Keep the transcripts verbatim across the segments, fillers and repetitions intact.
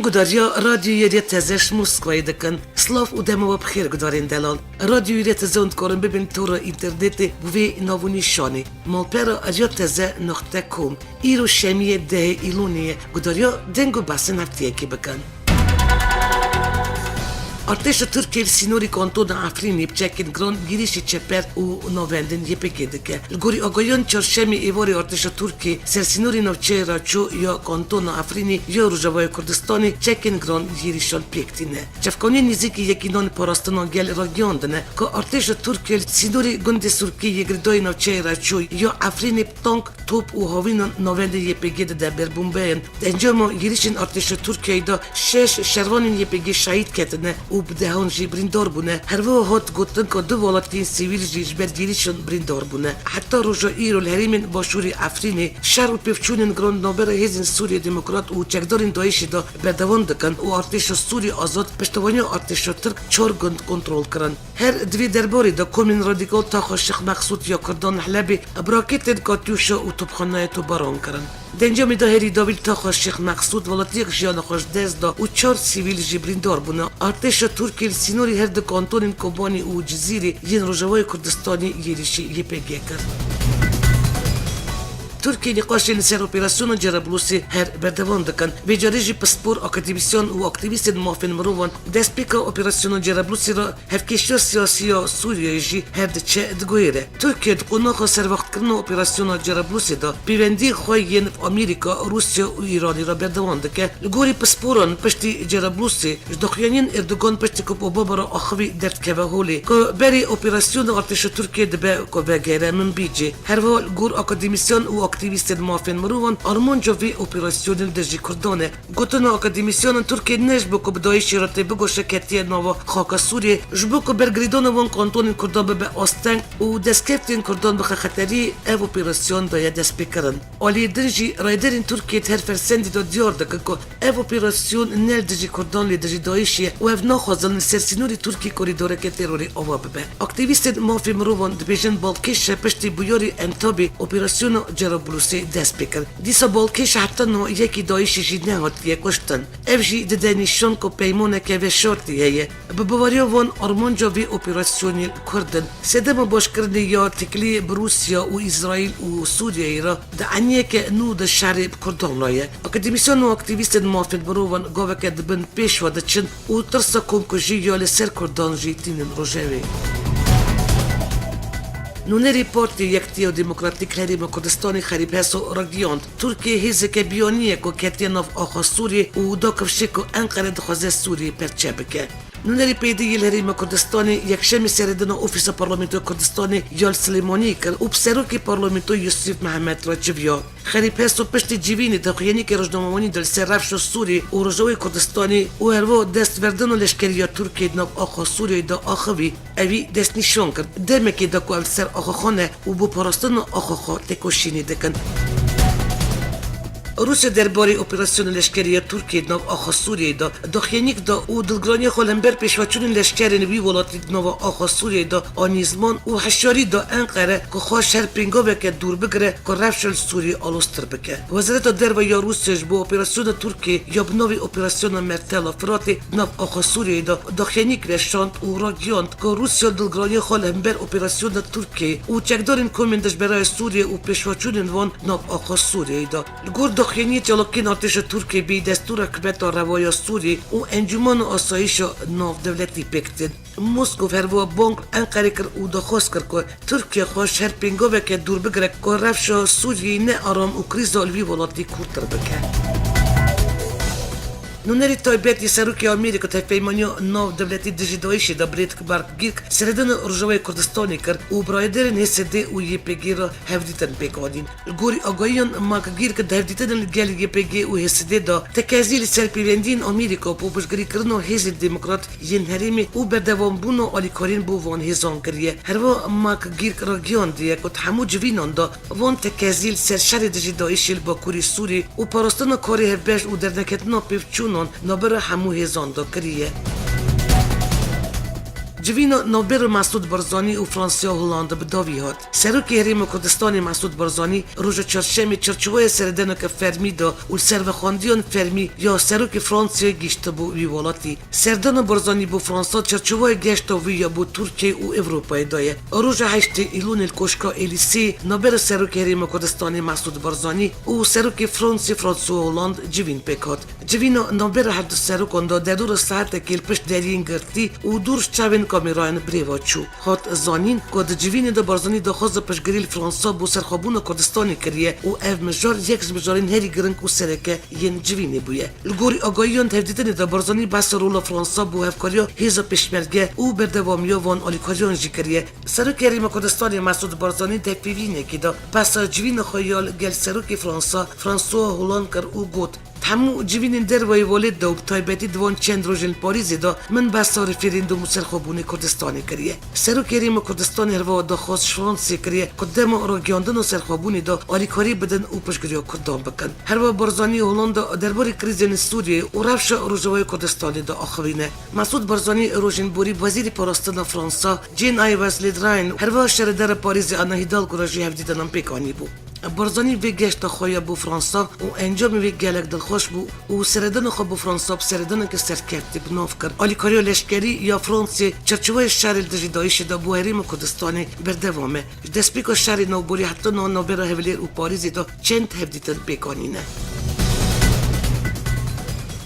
Gudariya Radyoyê Rêya Teze ji Moskwayê dikin. Silav û dema we bi xêr gudarên delal. Radyoyê Rêya Teze hûn dikarin bibin tora înternetê bi vê nav û nîşanê: malpera rêya teze noqte com. Îro şemiyê dehê Îlonê ye, gudariya deng û behsên hefteyekê bikin. Artêşa Tirkiyê li sînorî kantona Efrînê bi çekên giran girîşî çeper û navendên Y P G dike. Li gorî agahiyan, çarşemê êvarê artêşa Tirkiyê ser sînorî navçeyê Reço ya kantona Efrînê ya Rojavayê Kurdistanê çekên giran girîşan pêk tîne. Çavkaniyên nêzîkî Yekînanê Parastina Gel ragihiyandine ku artêşa Tirkiyê li sînorî gundê Sûrkê yê girêdayî navçeyê Reço ya Efrînê bi tank, top û havînan navendê Y P G dide ber bombeyan. Di encama hêrişên artêşa Tirkiyeyê de şeş şervanên Y P G şehîd ketine û bi dehan jî birîndar bûne. Her wiha hat gotin ku du welatiyên sivîl jî ji ber hêrişan birîndar bûne. Heta roja îro li herêmên başûrê Efrînê şer û pevçûnên giran navbera Hêzên Sûriyê Demokrat û çekdarên DAIŞê de berdewam dikin û artêşa Sûriyê Azad piştevaniya artêşa Tirk çar gund kontrol kirin. Her di vê derbarê de komên radîkal taxa Şêx Meqsûd ya Kurdan li Helebê bi raketên Katûşa û topxaneyê topbaran kirin. Di encamê de herî dawî li taxa Şêx Meqsûd welatiyek jiyana xwe ji dest da û çar sivîl jî birîndar bûne. Artêşa Tirkiyê li sînorî her du kantonên Kobanî û Cizîrê yên Rojavayê Kurdistanê êrişî Y P G kir. Tirkiyê nîqaşên li ser operasyona Cerablusê her berdewam dikin. Vê carê jî pispor, akademîsyen û aktîvîstên mafên mirovan destpêka operasyona Cerablusê re hevkêşiya siyasî ya Sûriyeyê jî her diçe digihêre. Tirkiye di qonaxa serwextkirina operasyona Cerablusê de pêwendiyên xwe yên bi Amerîka, Rûsya û Îranê re berdewam dike. Li gorî pisporan, piştî Cerablusê ji daxuyaniyên Erdogan piştî ku bi Obama re axivî derdikeve holê ku berê operasyona artêşa Tirkiye dibe ku vegere Minbicê. Her wiha li gor akademîsyen û aktîvîstên mafên mirovan armanca vê operasyonê li dijî Kurdan e. Gotina akademîsyanan, Tirkiye ne ji bo ku bi DAIŞê re têbigoşe ketiye nava xaka Sûriyê, ji bo ku bergirêdana van kantonên Kurdan bibe asteng û destkeftên Kurdan bixe xeterî, ev operasyon daye destpêkirin. Aliyê din jî, rayedarên Tirkiyê di her fersendê de diyar dikin ku ev operasyon ne li dijî Kurdan lê dijî DAIŞê ye û ev naxwazin li ser sînorê Tirkiyê korîdoreke terorê ava bibe. Aktîvîstên mafê mirovan dibêjin balkêş e piştî bûyerê Entabê operasyona Cerablusê dest pê kir. Dîsa balkêş e heta niha yekî DAIŞê jî nehatiye kuştin. Ev jî dide nîşan ku peymaneke veşartî heye. Bi baweriya wan armanca vê operasyonê Kurd in. Sedema başkirinê ya têkiliyê bi Rûsya û Îsraîl û Sûriyeyê re di eniyeke nû de şerê bi Kurdan re ye. Akademîsyen û aktîvîstên mafên mirovan gaveke di bin pêş ve diçin û tirsa komkujî ya li ser Kurdan jî tînin rojevê. Nûnerê Partiyê Yekitiya Demokratîk Herêma Kurdistanê Xerîb Heso ragihand, Tirkiye hêzeke biyanî ye ku ketiye nav axa Sûriyê û da kifşê ku Enqere dixwaze Sûriyê perçe bike. Nûnerê P Y D'ê yê li Herêma Kurdistanê yekşemê seredana Ofîsa Parlamentoya Kurdistanê ya li Silêmaniyê kir û bi Serokê Parlamentoyê Yusuf Mehmet re civiya. Xerîb Heso piştî civînê daxuyaniyeke rojnamevanî de li ser rewşa Sûriyê û Rojavayê Kurdistanê û herwiha destverdana leşkerî ya Tirkiyê di nav axa Sûriyeyê de axivî. Evî destnîşan kir, demekê da ku ev li ser axa xwe ne û bo parastina axa xwe têkoşînê dikin. Rûsya derbarê operasyona leşkerî ya Tirkiyê di nav axa Sûriyeyê de daxuyaniyek da û dilgiraniya xwe li hember pêşveçûnên leşkerên wî welatî di nava axa Sûriyeyê de anî ziman û hişyarî da Enqere ku xwe ji her pêngaveke dûr bigire ku rewşa li Sûriyê aloztir bike. Wezareta Derve ya Rûsya ji bo operasyona Tirkiyê ya bi navê Operasyona Mertela Firatê di nav axa Sûriyeyê de daxuyaniyek veşand û ragihand ku Rûsya dilgiraniya xwe li hember operasyona Tirkiyeyê û çekdarên komên dijberayê Sûriyê û pêşveçûnên wan di nav axa Sûriyeyê de. Li gor daxuyaniyê çalakiyên artêşa Tirkiyê bê destûra Hikûmeta Reva ya Sûriyê û Encûmena Asayîşa Navdewletî pêk tên. Moskov her wiha bang li Enqerê kir û daxwaz kir ku Tirkiye xwe ji her pêngaveke dûr bigire ku rewşa Sûriyeyê ne aram û krîza li vî welatî kûrtir bike. Nûnerê taybet yê Serokê Amerîka di Hevpeymaniya Navdewletî dijî DAIŞê de Brett McGurk seredana Rojavayê Kurdistanê kir û bi rayedarên H S D û Y P G re hevdîtin pêk anîn. Li gorî agahiyan, McGurk di hevdîtinên li gel Y P G û H S D de tekezî li ser pêwendiyên Amerîka bo piştgirîkirina hêzên demokrat yên herêmê û berdewambûna alîkariyên bo van hêzan kiriye. Herwiha McGurk ragihandiye ku di hemû civînan de van tekezî li ser şerê dijî DAIŞê li Bakurê Sûriyê û parastina karê hevbeş û derneketina pêvçûnan navbera hemû hêzan de kiriye. Civîna navbera Mesûd Barzanî û François Hollande bi dawî hat. Serokê Herêma Kurdistanê Mesûd Barzanî roja çarşemê çarçovaya seredanoke fermî da û li ser vexwendiyan fermî ya Serokê Fransayê gihiştibû wî welatî. Serdana Barzanî bo Fransa çarçovaya geşta wî ya bo Tirkiyeyê û Ewropayê daye. Roja heştê Îlonê li Koşka Êlîseyê navbera Serokê Herêma Kurdistanê Mesûd Barzanî û Serokê Fransayê François Hollande civîn pêk hat. Civîna navbera her du serokan de derdora saetekê li pişt deriyên girtî û dûr ji çavên kamerayan bi rê ve çû. Hat zanîn ku di civînê de Barzanî daxwaza piştgirî li Fransa bo serxwebûna Kurdistanê kiriye û ev mijar yek ji mijarên herî giring û sereke yên civînê bûye. Li gorî agahiyan di hevdîtinê de Barzanî behsa rola Fransa bo hevkariya hêza pêşmerge û berdewamiya van alîkariyan jî kiriye. Serokê Herêma Kurdistanê Mesûd Barzanî di hevpeyvînekê de behsa civîna xwe ya li gel Serokê Fransa François Hollande kir û got, Di hemû civînên dervayî welêt de û bi taybetî di van çend rojên li Parîzê de min behsa referendum û serxwebûnê Kurdistanê kiriye. Serokê Herêma Kurdistanê herwiha daxwaz ji Fransê kiriye ku dema ragihiyandina serxwebûnê de alîkarî bidin û piştgiriya Kurdan bikin. Herwiha Barzanî û Hollande derbarê krîzên li Sûriyeyê û rewşa Rojavayê Kurdistanê de axivîne. Mesûd Barzanî rojên borî bi Wezîrê Parastina Fransa Jean-Yves Le Drian û herwiha Şaredara Parîzê Anne Hidalgo re jî hevdîtinan pêk anîbû. Barzanî vê gehişta xwe ya bo Fransa û encamê wê gelek dilxweş bû û seredana xwe bo Fransa bi seredaneke serkeftî bi nav kir. Alîkariya leşkerî ya Fransê çarçoveyê şerê li dijî DAIŞê de bo Herêma Kurdistanê berdewam e. Ji destpêka şerê navborî heta niha navbera Hewlêr û Parîzê de çend hevdîtin pêk anîne.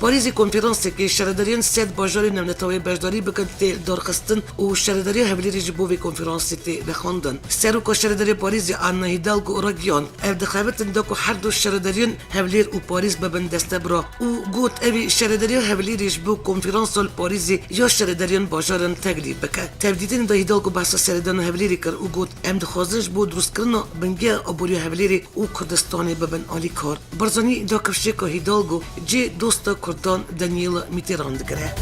Parîzê konferansekê şaredariyên sed bajarên navneteweyê beşdarî bikin tê darxistin û şaredariya Hewlêrê ji bo vê konferansê tê vexwendin. Seroka Şaredariya Parîzê Anne Hidalgo ragihand, ev dixebitin da ku her du şaredariyên Hewlêr û Parîz bibin destebira û got, ew ê şaredariya Hewlêrê ji bo konferansa li Parîzê ya şaredariyan bajaran teklîf bike. Tevdîtinê de Hidalgo behsa seredana Hewlêrê kir û got, em dixwazin ji bo dirustkirina bingeha aboriya Hewlêrê û Kurdistanê bibin alîkar. Barzanî da kifşeka Hidalgo cê dosta Kurdan Daniel Mitterrand digire.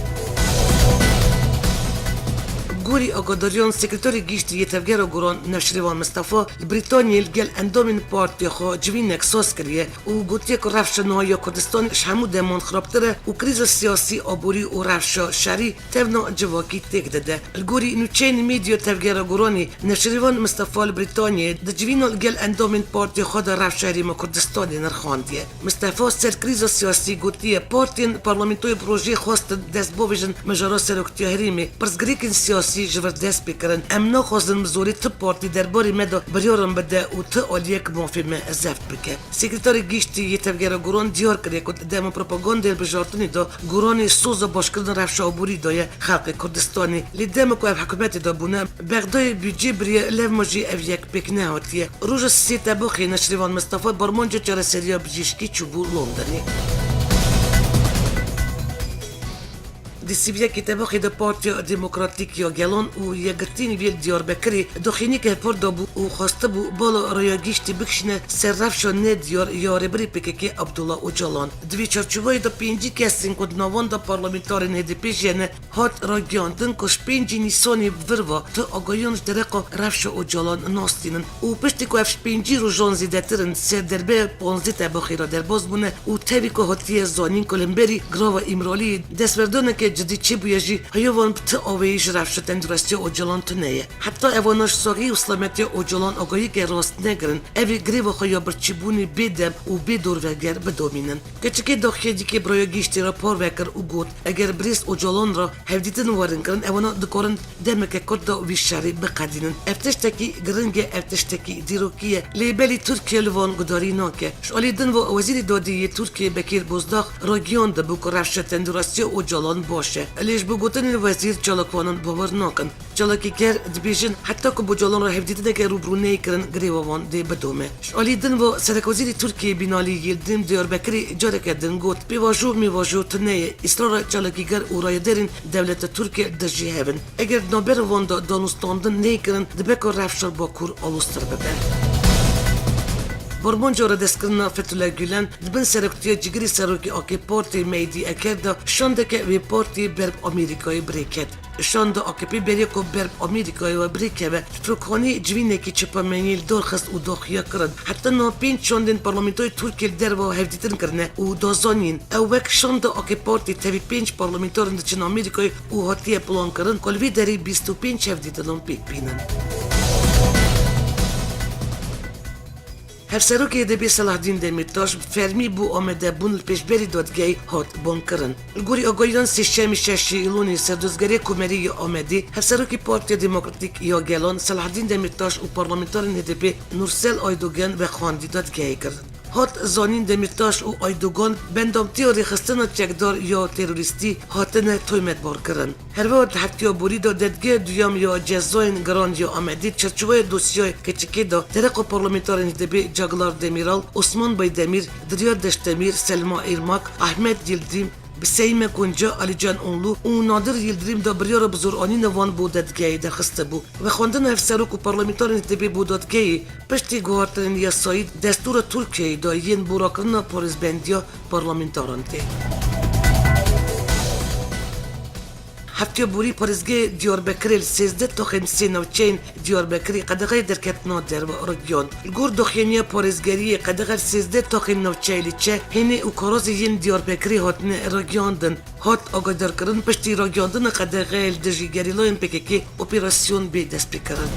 Gorî agadariyan, Sekreterê Giştî yê Tevgera Guran Newşirêvan Mistefa li Brîtanyê li gel endamên partiya xwe civînek saz kiriye û gotiye ku rewşa niha ya Kurdistan ji hemû deman xirabtir e û krîza siyasî, aborî û rewşa şerî tevna civakî têk dide. Li gorî nûçeyên medya Tevgera Guranê, Newşirêvan Mistefa li Brîtanyê di civîna li gel endamên partiya xwe de rewşa Herêma Kurdistanê nirxandiye. Mistefa ser krîza siyasî gotiye, partiyên parlamentoyê bi rojê xwestin dest bavêjin mijara seroktiya herêmê. Pirsgirêkên siyasî ji vir dest pê kirin. Em naxwazin bi zorê tu partî derbarê me de biryaran bide û tu aliyek mafê me zeft bike. Sekreterê Giştî yê Tevgera Guran diyar kiriye ku di dema propagandê hilbijartinê de Guranê soza başkirina rewşa aborî daye xelkê Kurdistanê. Lê dema ku ev hikûmetê de bûne, Bexdayê budcê biriye, lewma jî ev yek pêk nehatiye. Roja sisê Tebaxê Neçirêvan Mistefa bi armanca çareseriya bijîşkî çûbû Londonê. Di sî û yekê Tebaxê de Partiya Demokratîk ya Gelan û Yekgirtî Nivî li Diyarbekirê doxînî hevpar dabû û xwestibû bala raya giştî bikişîne ser rewşa nediyar ya Rêberê P K K Abdullah Ocalan. Di vê çarçoveyê de pêncî kesên ku di nav wan de parlamentarên H D P jî hene, hat ragihandin ku ji pêncî Nîsanê bi vir ve tu agahiyan ji dereqa rewşa Ocalan nas tînin û piştî ku ev ji pêncî rojan zêdetir in, ser derbeya panzdeh Tebaxê re derbas bûne û tevî ku hatiye zanîn ku li hemberî girava Îmraliyê destwerdaneke cidî çêbûye jî, heya wan bi ti awayî ji rewşa tenduristiya Ocalan tune ye. Heta evana ji saxî û silametiya Ocalan agahiyeke rast negirin, ev ê girêva xwe ya birçîbûnê bê dem û bê dorveger bidomînin. Keçikê daxiyê dîkê bi raya giştî re parve kir û got, eger birêz Ocalan re hevdîtin werin kirin, evana dikarin demeke kurt de wî şerê biqedînin. Ev tiştekî giring e, ev tiştekî dîrokî ye. Lê belê Tirkiye li van gudarî nake. Ji alî din ve Wezîrê Dadê yê Tirkiyê Bekîr Bozdax ragihand dibû ku rewşa tenduristiya Ocalan baş e. Lê ji bo gotinên wezîr çalakvanan bawer nakin. Çalakîger dibêjin, heta ku bi Ocalan re hevdîtineke rûbirû neyê kirin, girêva wan dê bidome. Ji alî din ve Serekwezîrê Tirkiyê Binalî Yildirim Diyarbekirê careke din got, pêvajo mêvajo tune ye, îsrara çalakîger û rayedarên dewleta Tirk li dijî hev in. Eger di navbera wan de danûstandin neyê kirin, dibe ku rewşa li Bakur aloztir bibe. Bi armanca radestkirina Fethullah Gulen di bin serektiya cîgirî serokê A K P Partê Meydî Eker de şandeke wê partiyê ber bi Amerîkayê bi rê ket. Şanda A K P beriya ku ber bi Amerîkayê ve bi rê keve, firokanî civînekî çepemeyî li dar xist û daxuya kirin. Heta niha pênc şandên parlamentoyê Tirkiyê li derve hevdîtin kirine û da zanîn, ew wek şanda A K Partê tevî pênc parlamentoran diçin Amerîkayê û hatiye plankirin ku li vê derê bîst û pênc hevdîtinan pêk bînin. Hevserokê H D P Selahaddîn Demîrtaş bi fermî bo amadebûn li pêşberî dadgehê hat bankirin. Li gorî agahiyan sêşemê şeşê Îlonê serdozgerê Komerê ya Amedê, Hevserokê Partiya Demokratîk ya Gelan Selahaddîn Demîrtaş û parlamenterên H D P Nursel Aydogan vexwendî dadgehê kirin. Hat zanîn Demîrtaş û Aydogan bendamtiya rêxistina çekdar ya terorîstî hatine toymetbarkirin. Her wiha di heftiya borî de Dadgeha Duyem ya Cezayên Giran ya Amedê di çarçoveya dosyaya keçikê de dereqa parlamenterên H D P Caglar Demîral, Osman Baydemîr, Diryar Deştemîr, Selma Êrmak, Ahmet Yildirim, Biseyme Konca, Alican Onlu û Nadir Yildirim de biryara bi zor anîna wan bo dadgehê derxistibû. Vexwendina hevserok û parlamenterên H D P bo dadgehê piştî guhartinên yasayî destûra Tirkiyeyê de yên borakirina parêzbendiya parlamenteran tê. Heftiya borî parêzgehê Diyarbekirê li sêzdeh taxên sê navçeyên Diyarbekirê qedexeyê derketina derve ragihand. Li gor daxuyaniya parêzgeriyê qedexe li sêzdeh taxên navçeyê li Çe, Hênê û Karazê yên Diyarbekirê hatine ragihandin. Hat agadarkirin, piştî ragihandina qedexeyê li dijî gerîlayên P K K operasyon bê destpêkirin.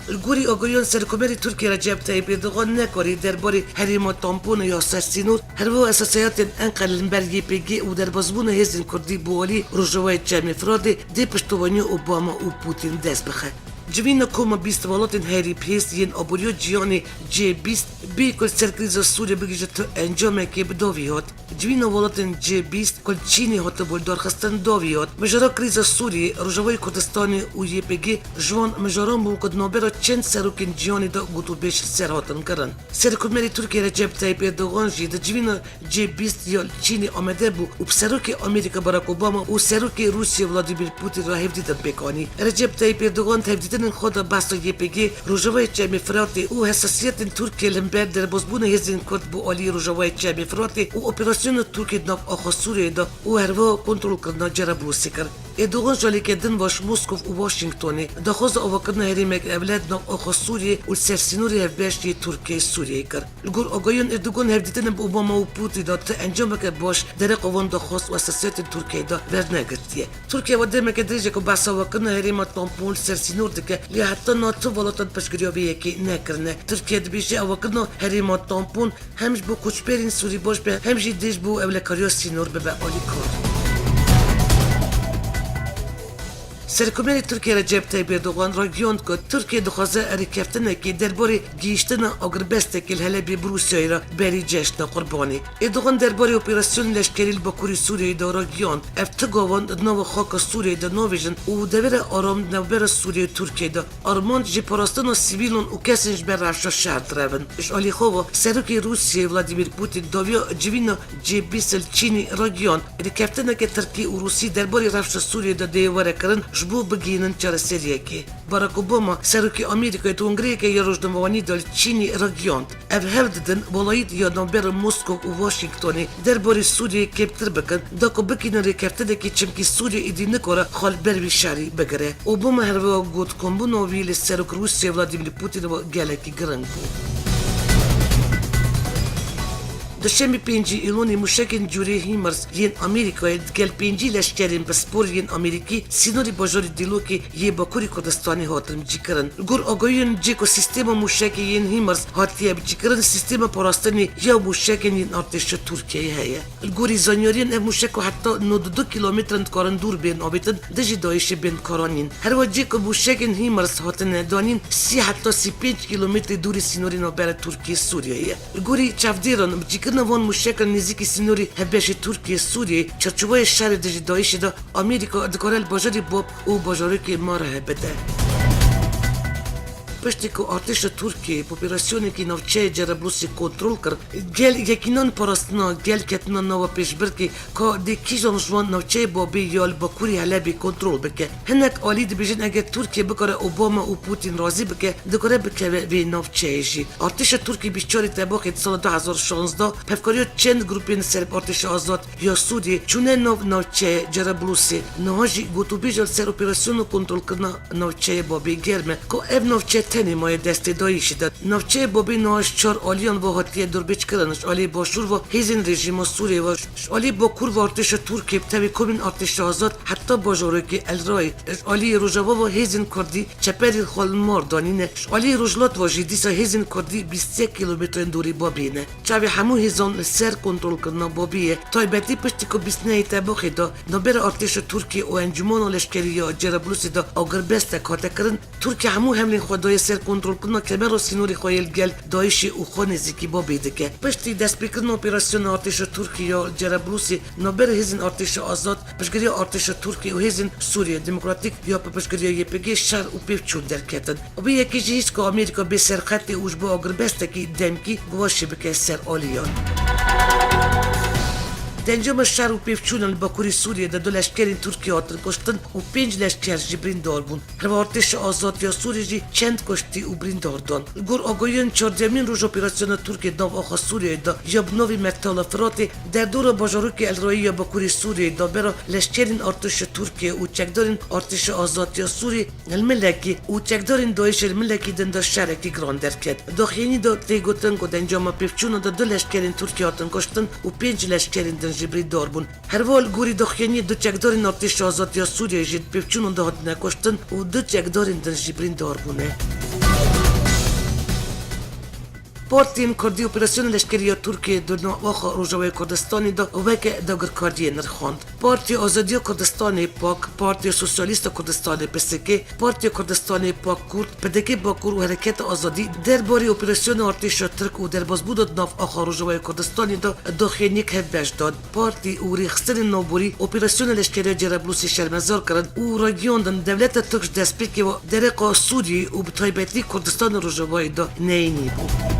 Li gorî agahiyan Serokkomarê Tirkiyê Recep Tayyip Erdogan nekarî derbarê herêma tamponê ya sersînor, her wiha esasiyatên Enqere li hember Y P G û derbasbûna hêzên Kurdî bi alî Rojavayê Çemê Firatê dê piştovaniya Obama û Putin dest bixe. Civîna koma bîst welatên herî bihêz yên aboriya cîhanê C bîst bê ku li ser krîza Sûriyê bigihîje tu encamekê bi dawî hat. Civîna welatên C bîst ku li Çînê hatibû lidarxistin dawî hat. Mijara krîza Sûriyê, Rojavayê Kurdistanê û Y P G ji wan mijaran bûn ku di navbera çend serokên cîhanê de gotûbêj li ser hatin kirin. Serokkomarê Tirkiyê Recep Tayyip Erdogan jî di civîna C bîst ya li Çînê amade bû û bi serokê Amerîka Barack Obama û serokê Rûsya Vladimir Putin re hevdîtin pêk anî. Recep Tayyip Erdogan di hevdîtinên xwe de behsa Y P G, Rojavayê Çemê Firatê û hesasiyetên Tirkiyê li hember derbasbûna hêzên Kurd bo alî Rojavayê Çemê Firatê û operasyona Tirkiyê di nav axa Sûriyeyê de û her wiha kontrolkirina Cerablûsê kir. Erdogan ji alîkê din ve ji Moskov û Washingtonê daxwaza avakirina herêmek ewle di nav axa Sûriyê û li ser sînorê hevbeş yê Tirkiyeyê Sûriyeyê kir. Li gor agahiyan Erdogan hevdîtinên bi Obama û Putin de ti encameke baş dereqa van daxwaz û hesasiyetên Tirkiyeyê de vernegirtiye. Tirkiye we demeke dirêj e ku behsa avakirina herêma tampon li ser sînor dike, lê heta niha tu welatan piştgiriya vê yekê nekirine. Tirkiye dibêje avakirina herêma tampon hem ji bo koçberên Sûrî baş be, hem jî dê ji bo ewlekariya sînor bibe alîkar. Serokkomarê Tirkiyê Recep Tayyip Erdogan ragihand ku Tirkiye dixwaze rêkeftinekê derbarê gihîştina agirbestekê li Helebê bi Rûsyayê re berî Ceşna Qurbanê. Erdogan derbarê operasyonên leşkerî li Bakurê Sûriyeyê de ragihand, ev ti gavan di nava xaka Sûriyeyê de navêjin û devera aram di navbera Sûriyê û Tirkiyeyê de armanc ji parastina sivîlan û kesên ji ber rewşa şer direvin. Ji alî xwe ve, Serokê Rûsiyê Vladimir Putin dawiya civîna C bîst li Çînê ragihand, rêkeftineke Tirkî û Rûsî derbarê rewşa Sûriyê de dê were kirin ji bo bigihînin çareseriyekê. Barack Obama, Serokê Amerîkayê di kongireyeke ya rojnamevanî de li Çînê ragihand, ev hewl didin welayît ya navbera Moskov û Washingtonê derbarê Sûriyeyê kêmtir bikin, da ku bigihînin rêkeftinekê, çimkî Sûriye êdî nikare xwe li ber vî şerî bigire. Obama her wiha got, kombûna wî li Serok Rûsya Vladimir Putin ve gelekî giring bû. Duşemê pêncî Îlonê mûşekên cûrê HIMARS yên Amerîkayê digel pêncî leşkerên pispor yên Amerîkî sînorê bajarê Dîlokê yê Bakurê Kurdistanê hatin bicîkirin. Li gor agahiyên cê ku sîstema mûşekê yên HIMARS hatiye bicîkirin, sîstema parastinê ya mûşekên yên artêşa Tirkiyeyê heye. Li gorî zanyariyên, ev mûşeko heta nod û du kîlometran dikarin dûr bên avêtin, dijî DAIŞê bên karanîn. Her wiha cê ku mûşekên HIMARS hatine danîn, sî heta sî pênc kîlometrê dûrî sînorê navbera Tirkiye Sûriye ye. Li gorî çavdêran, bicîkirina van mûşekan nêzîkî sînorê hevbeşê Tirkiye Sûriye, çarçovaya şerê dijî DAIŞê de Amerîka dikare li bajarê Bab û bajarokê Mareh bide. Piştî ku artêşa Tirkiyê bi operasyonekî navçeyê Cerablusê kontrol kir, gel yekînan parastina gel ketina nava pêşbirkê ka dê kîjan ji wan navçeyê Babî ya li bakurî Helebê kontrol bike. Hinek alî dibêjin eger Tirkiye bikare Obama û Putin razî bike, dikare bikeve vê navçeyê jî. Artêşa Tirkiyê bîst û çar Tebaxê di sala du hezar şazdeh pevkariya çend grûpên li ser artêşa azad ya Sûriyê çûne nav navçeyê Cerablusê. Niha jî gotûbêja li ser operasyona kontrolkirina navçeyê Babê Germ e, ku ev navçe tenê maye destê DAIŞ'ê de. Navçeyê Babê niha ji çar aliyan ve hatiye durbêçkirin, ji alî başûr ve hêzên rejîma Sûriyê ve, ji alî bakur ve artêşa Tirkiyê bi tevî komên artêşa azad heta bajarokê El Rayê, ji alî rojava ve hêzên kurdî çeperên xwe li mar danîne, ji alî rojhilat ve jî dîsa hêzên kurdî bîst û yek kîlometrên dûrî Babê ne. Çavê hemû hêzan li ser kontrolkirina Babî ye. Taybetî piştî ku bîst û nehê Tebaxê de navbera artêşa Tirkiyê û encûmana leşkerî ya Cerablusê de agirbestek hate kirin, Tirkiye hemû hemlên xwe daye ser kontrolkirina kemera sînorê xwe yê li gel DAIŞ'ê û xwe nêzîkî Babê dike. Piştî destpêkirina operasyona artêşa Tirkiyê ya Cerablusê, navbera hêzên artêşa azad, piştgiriya artêşa Tirkiyê û hêzên Sûriye Demokratîk ya bi piştgiriya Y P G şer û pêvçûn derketin. Bi yekê jî hîç ku Amerîka bê serqetê û ji bo agirbestekî demkî guvaşê bike ser aliyan. Di encama şer û pêvçûnan li bakurî Sûriyê de du leşkerên Tirkiyê hatin kuştin û pênc leşker jî birîndar bûn. Herwiha artêşa azad ya Sûriyê jî çend kuştî û birîndar dan. Li gor agahiyên çardehemîn roja operasyona Tirkiyê di nav axa Sûriyeyê de ya bi navê Mertala Firatê, derdora bajarokê El Rayê ya bakurê Sûriyeyê de navbera leşkerên artêşa Tirkiyê û çekdarên artêşa azad ya Sûriyê li milekî û çekdarên DAIŞ'ê li milekî din de şerekî giran derket. Daxuyanî de tê gotin ku di encama pêvçûna de du leşkerên Tirkiyê hatin kuştin û pênc leşkerên din jî birîndar bûn. Herwiha li gorî daxuyaniyê du çekdarên artêşa azad ya Sûriyeyê jî di pêvçûnan de hatine kuştin û du çekdarên din jî birîndar bûne. Partiyên Kurdî operasyona leşkerî ya Tirkiyê di navaxa Rojavayê Kurdistanê de weke dagirkariyê nirxand. Partiya Azadiya Kurdistanê, pak, Partiya Sosyalîst a Kurdistanê, P S K, Partiya Kurdistanê, pak, Kurd, P D K Bakur û Hereketa Azadî derbarê operasyona artêşa Tirk û derbasbûna di nav axa Rojavayê Kurdistanê de daxuyaniyek hevbeş dan. Partî û rêxistinên navborî operasyona leşkerî ya Cerablusê şermezar kirin û ragihîndin dewleta Tirk ji destpêkê ve dereqa Sûriyê û bi taybetî Kurdistana Rojavayê de neyînî bû.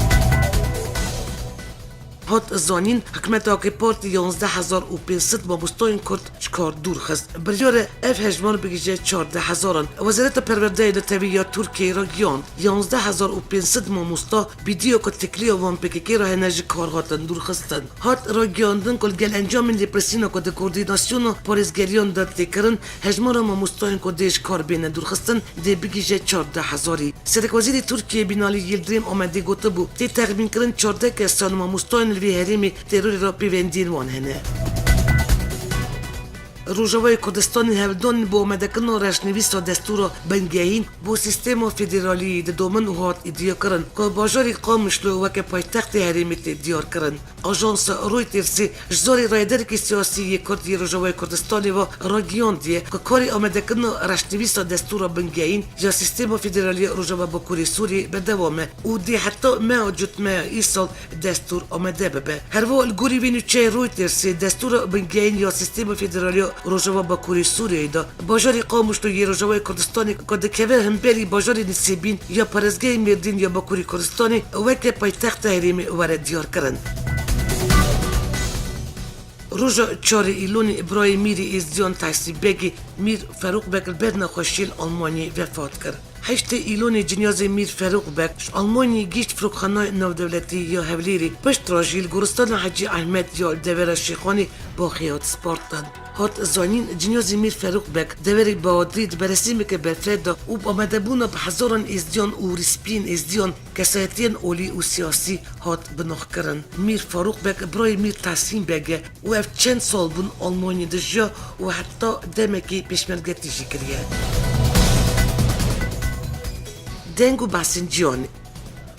Hat zanîn, hikûmeta A K Partî yanzdeh hezar û pênc sed mamostayên Kurd ji kar dûr xist. Biryar e ev hejmar bigihîje çardeh hezaran. Wezareta Perwerdeyê Netewî ya Tirkiyeyê ragihand, yanzdeh hezar û pênc sed mamosta bîdiya ku têkiliya wan P K K re hene ji kar hatin dûrxistin. Hat ragihandin ku li gel encamên lêpirsîna ku di koordînasyona parêzgeriyan de tê kirin, hejmara mamostayên ku dê ji kar bêne dûrxistin dê bigihîje çardeh hezarî. Serekwezîrê Tirkiyê Binalî Yildirim Amedê gotibû, tê texmînkirin çardeh kesan mamostayên li vê herêmê terorê re pêvendiyên wan hene. Rojavayê Kurdistanê hevdon bo amadekirina reşnivîsa destûra bingehîn bo sîstema federalî didomin û hat îdiakirin ku bajarê Qamişlo weke paytextê herêmê tê diyarkirin. Ajansa Reutersê ji zorê rayedarekî siyasî yê Kurd yê Rojavayê Kurdistanê ve ragihandiye ku karê amadekirina reşnivîsa destûra bingehîn ya sîstema federalî ya Rojava Bakurê Sûriyê berdewam e û dê heta meha cotmeha îsal destûr amade bibe. Herwiha li gorî vê nûçeyê Reutersê destûra bingehîn ya sîstema federalî ya Rojava Bakurê Sûriyeyê de bajarê Qamişlo yê Rojavayê Kurdistanê ku dikeve hemberî bajarê Nisêbîn ya parêzgehê Mêrdîn ya Bakurê Kurdistanê weke paytexta herêmê were diyarkirin. Roja çarê Îlonê birayê Mîrê Êzdiyan Tahsîn Begê, Mîr Ferûq Beg, li ber nexweşiyê li Almanyayê vefat kir. Heştê Îlonê cinyazê Mîr Ferûq Beg ji Almanyayê gihîşt Firokxanaya Navdewletî ya Hewlêrê, piştre jî li Goristana Hecî Ehmed ya li devera Şêxanê baxê hat spartin. Hat zanîn, cinyazê Mîr Ferûq Beg deverê Bawadrî di beresîmeke berfireh de û bi amadebûna bi hezaran Êzdiyan û rîspiyên Êzdiyan, kesayetiyên olî û siyasî hat binoxkirin. Mîr Farûq Beg birayê Mîr Tahsîn Beg e û ev çend sal bûn Almanyayê dijiya û heta demekî pêşmergetî jî kiriye. Deng û behsên cîhanê.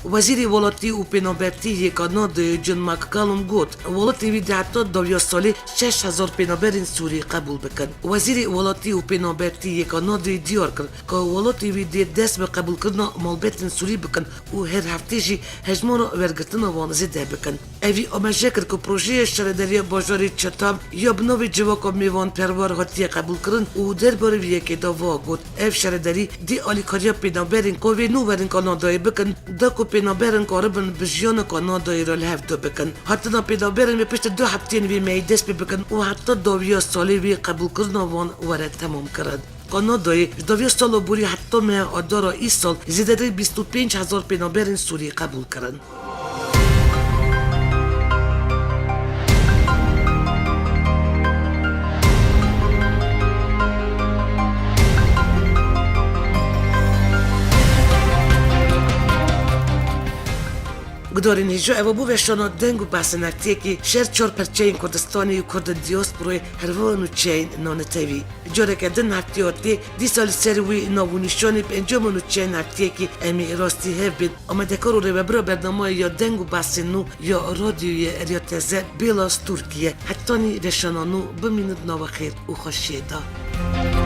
Wezîrê Welatî û Pênabertî yê Kanadayê John McCallum got, welatê wî dê heta dawiya salê şeş hezar pênaberên Sûrî qebûl bikin. Wezîrê Welatî û Pênabertî yê Kanadayê diyar kir, ka welatê wî dê dest bi qebûlkirina malbetên Sûrî bikin û her heftê jî hejmara wergirtina wan zêde bikin. Evî amaje kir ku projeyê şaredariya bajarê Chatham ya bi navê Civaka Mêvanperwer hatiye qebûlkirin û derbarê vê yekê de va got, ev şaredarî dê alîkariya pênaberên ku wê nû werin Kanadayê bikin, da ku pênaberin karibin bi jiyana Kanadayê re li hev du bikin. Hatina pênaberin wê piştî du hefteyên vê mehê dest pê bikin û heta dawiya salê wê qebûlkirina wan were temamkirin. Kanadayê ji dawiya sala borî heta meha Adara îsal zêdetirî bîst û pênc hezar pênaberên Sûrî qebûl kirin. Gudarên hêja, eva bû veşana deng û behsên heftiyekî ji her çar perçeyên Kurdistanê û Kurdên diasporayê, herwiha nûçeyên nanetewî. Careke din heftiya tê, dîsa li ser wî nav û nîşanê bi encama nûçeyên heftiyekî em ê rastî hev bên. Amadekar û rêvebira bernameyê ya deng û behsên nû ya radyoyê Riya Teze, Bêlas Tirkiye. Hetanî veşana nû, bimînin di nava xêr û xweşiyê de.